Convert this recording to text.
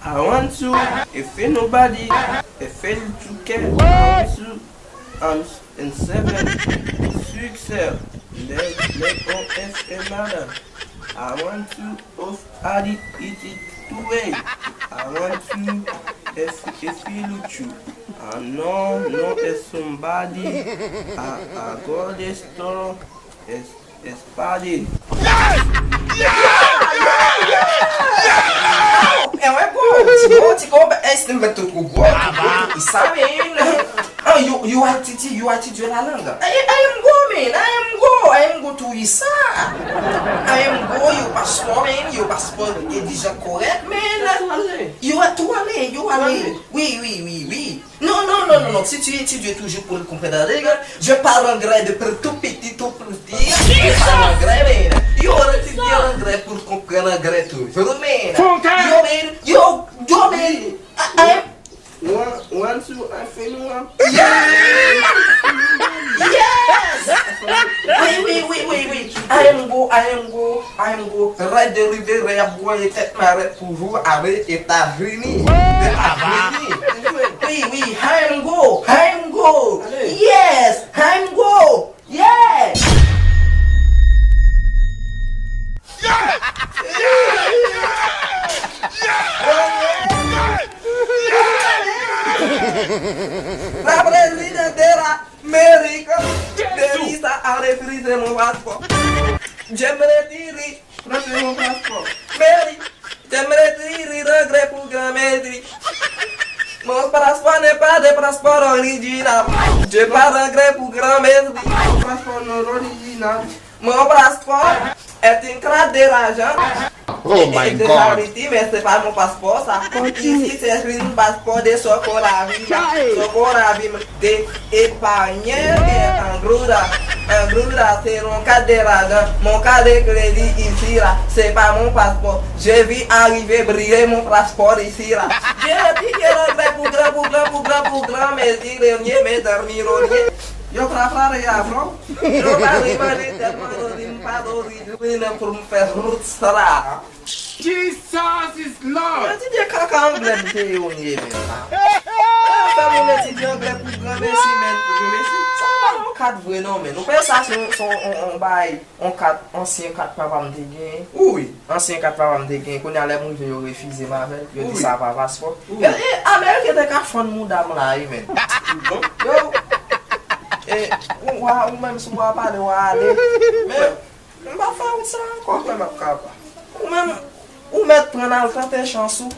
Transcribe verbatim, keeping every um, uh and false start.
I want to, if ain't nobody, if ain't you can, I want to, I'm in seven, six, seven, let, let on if another. I want to, of Adi, it it two way. I want to, if, if you look you. I know, no, if somebody, I, I got this store, it's, it's party. É un gros, ti gros, ti gros, é se met tout gros, gros, tout gros, tout sa, man. Ah, you, you are T T, you are T T de la langue. I, I am go, man, I am go, I am go to Isa. I am go, your passport, man, your passport est déjà correct, man. You are too ale, you ale. Oui, oui, oui, oui. Non, non, non, non, non, si tu étudies toujours pour comprendre la règle, je parle anglais depuis tout petit, tout petit. Je parle anglais, man. Yo, on étudie anglais pour comprendre anglais toujours, man. Yo, man, yo, yo, man. I, I, One, one, two, I feel one. Yes! Yes! Oui, oui, oui, oui, oui. I am go, I am go, I am go. Rèd de rive, rèd ap gwoye tèt marèt toujou avè Etazini. Etazini. Oui, oui, I am go, I am go. Yes, I am go. Yes! La presidente de la América, Melissa a refusé mon passeport. Je me retire, refusé mon passeport. Mary, je me retire, regret pour grand Mary. Mon passeport n'est pas de passeport original. Je pas regret pour grand Mary. Mon passeport non original. Mon passeport est une carte de l'argent. Oh my Et de God. charité, mais c'est pas mon passeport, ça. Ici, c'est un passeport de Socoraville. Socoraville, de épargner en Gruda. En Gruda, c'est mon carte de l'argent, mon carte de crédit ici, là. C'est pas mon passeport. Je vais arriver briller mon passeport ici, là. Je dis que le vrai pour grand, pour grand, pour grand, pour grand, mais si le nier, mais dormir au nier. Yo pa pale avè w. Yo pa li mande tèlman dori m pa dori vin pou m fè rout sa la. Jesus is Lord. Mwen ti byen kaka anglè m te ye ou ye men la. Fè moun etidye anglè pou granmesi men. Sa pa yon kat vre non men. Ou pè sa se yon bagay. On kat, ansyen kat papa m te genyen. Wi. Ansyen kat papa m te genyen. Kounye a lè m rive yo refize m avè l. Yo di sa pa paspò. Wi. E, e, Ameriken te ka fann mouda m la wi men. Bon. Yo. E, ou wa, ou menm si w a pale, w a ale. Men, m pa fè wout sa ankò. Mwen m ap kapa. Ou menm, ou mèt pran al tante chans ou.